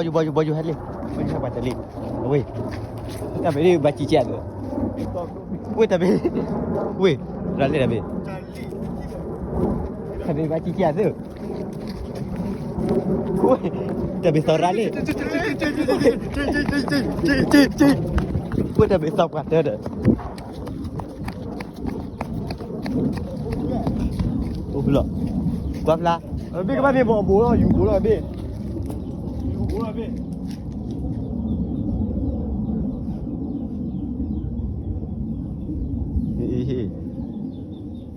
ဘီယူၤ ဘီယူၤ ဘီယူၤ ဟဲလံ, ဘီယူၤ ဟဲပှၤတလံ, အဝဲ, တၢ်ဘ့ၣ်ဘၣ်ကံကံအသိး, ဝဲတၢ်ဘ့ၣ်, ဝဲ, ရၤလံတၢ်ဘ့ၣ်, တၢ်ဘ့ၣ်ဘၣ်ကံကံအသိး, ဝဲ, တၢ်ဘ့ၣ်သီရၤလံ, ဝဲတၢ်ဘ့ၣ်သီပှၤတၢ်ဒီး အိၣ်ဖျါ, ကွၢ်ဖျါ, ဘ့ၣ်ကဘၣ်မ့ၢ်ဘီအဘိလီၤ ယူၤဘိလီၤဘ့ၣ်, ယူၤဘိလီၤဘ့ၣ်,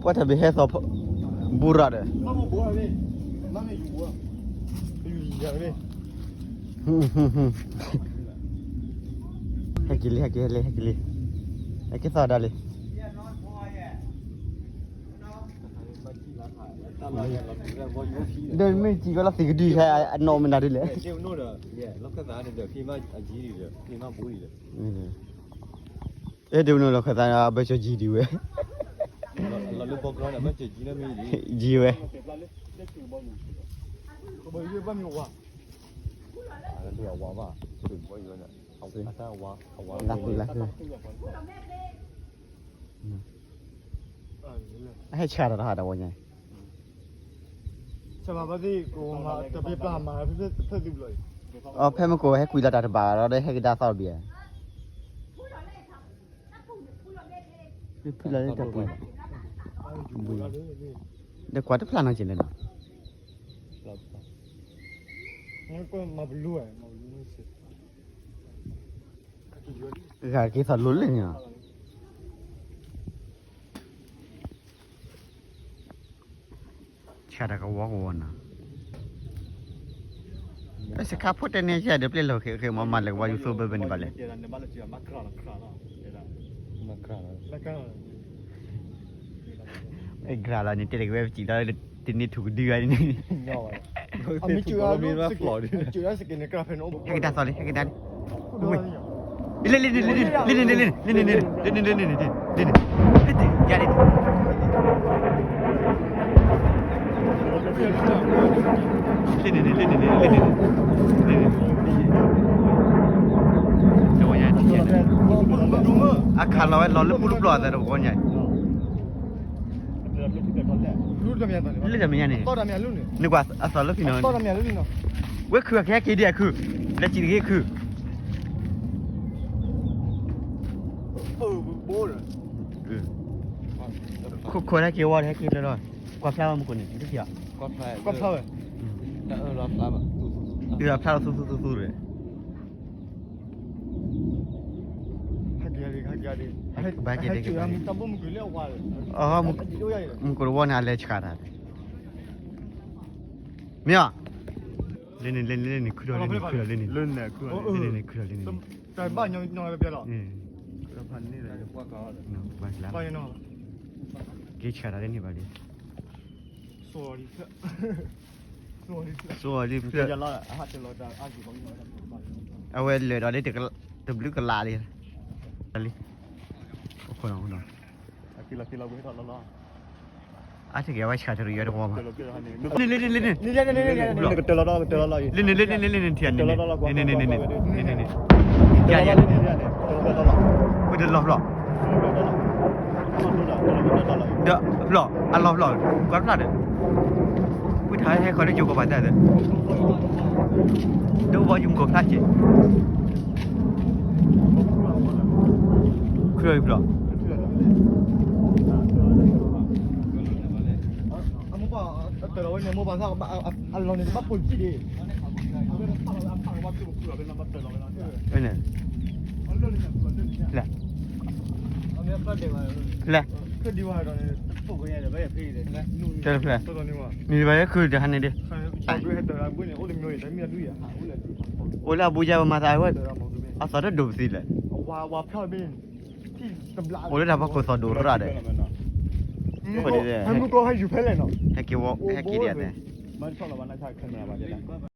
ပှၤတၢ်ဘ့ၣ်ဟဲသီ, ဘူးရၤဒီး ဟဲက့ၤလံ ဟဲက့ၤလံ ဟဲက့ၤလံ, ဟဲက့ၤသီဒၣ်လံ, ဒီးမ့ၢ်စံးကီးလီၤသံးကဒုဟဲအနီၢ်မနုၤဒ်လဲၣ်, အဲၣ်ဒိးနုာ်လီၤခၢၣ်သး ဘၢၣ်ကၠီၤကံဒံးဝဲ, ကံဝဲ, လၢအဝါဘၣ်, လၢအဝါ, လၢအဝါ, အဟဲဆှၣ်တၢ်တဟးတၢ်ဝဲညါ, အဖဲမကိးဟဲကွံာ်လီၤတၢ်တဘၣ်ဒီး ဟဲကဒါသီတဘ့ၣ်ဧါ, ဖုလီၤလၢတၢ်ပူၤ, ဒီးကွၢ်တဖျါနီၤက့ၤလဲၣ်နီၤ, ဂၤက့ၤသီလိၤလၢန့ၣ်, ဆှၣ်တၢ်ကဝီကဝီနီၤ, ပစခါဖိတဲန့ၢ်ဆှၣ်ဒီးပျဲလီၤဃဲးဃဲးမးမးလၢကဝီယူၤသိဘၢဘၢန့ၣ်ဘၣ်လဲၣ်, အကြၢးလီၤန့ၣ် တဲတကဝဲပစံးဒီး တန့ၢ်ထူၣ်ကဒုဂၤန့ၣ်, ဟဲကဒါသီလံ ဟဲကဒါလံ, လၢန့ၣ် လၢန့ၣ် လၢန့ၣ် လၢန့ၣ် လၢန့ၣ် လၢန့ၣ် လၢန့ၣ် လၢန့ၣ် တဝီညါ, အခးလီၤဝဲလီၤလၢပူၤတပျီၢ်အသးတဝီညါ, လၢတၢ်မဲာ်ညါန့ၣ်, နကွၢ်အသီလၢဖံနီၤ, ဝဲခုအကဟဲက့ၤဒံးအခု, လၢစံးတဂ့ၤခု, ခိၣ်ခိၣ်ဟဲက့ၤဝဲဟဲက့ၤလၢလီၤ, ကွၢ်ဖျါဝဲမူခိၣ်န့ၣ်, ကွၢ်ဖျါဝဲ, ဖျါလီၤသူသူသူသူဒီး ဘၣ်က့ၤဒံးက့ၤဘၣ်, မူခိၣ်တဝီန့ၣ် အလဲၤဆှၣ်တၢ်, မ့ၢ်ဧါ, လၢန့ၣ် လၢန့ၣ် လၢန့ၣ် ခုထီၣ်လၢန့ၣ် ခုထီၣ်လၢန့ၣ်, လၢန့ၣ် ခုထီၣ်လၢန့ၣ်, က့ၤဆှၣ်တၢ်လၢန့ၣ်ဘၣ်လံ, စိာ်လံဖျၢၣ်, အဝဲလၢာ်ဒီးလၢတဘျုးကလးလံ, လံ, အါတက့ၢ် အဝဲဆှၣ်တရံးအီၤတဝီဘၣ်, လၢန့ၣ် လၢန့ၣ် လၢန့ၣ် လၢန့ၣ် ထံၣ်န့ၣ်, န့ၣ်န့ၣ်, ယၤယၤ, ဝဲတလီၤဖျီၣ်, ဒီးဖျီၣ် အလီၤဖျီၣ် ကွၢ်ဖျါဒီး, ဝံထါဟဲခီလၢယိၤကီၢ်ပၤတၢ်ဒီး, ဒီးဝံယိၤမူကီၢ်ဖျါက့ၤ, ခုဖျီၣ် အမိၢ်ပၢ်တၢ်လီၤဝဲန့ၣ် မိၢ်ပၢ်သၣ်အလီၢ်န့ၣ် တဘၣ်ပိာ်တံၢ်ဒံး, ဖဲ, ဖဲ, တဖျဲၣ်, န့ၣ်ဘၣ်ယဲခုတဟါန့ၣ်ဒံး, အိၣ်လၢအဘူးယါဝဲမၤသးဝဲ, အသီတဒိၣ်ပသံလဲၣ်, အိၣ်လၢတၢ်ဖီခိၣ်သီဒိၣ်ရၣ်ဒီး, ဟဲက့ၤဝီ ဟဲက့ၤဒံးအသး,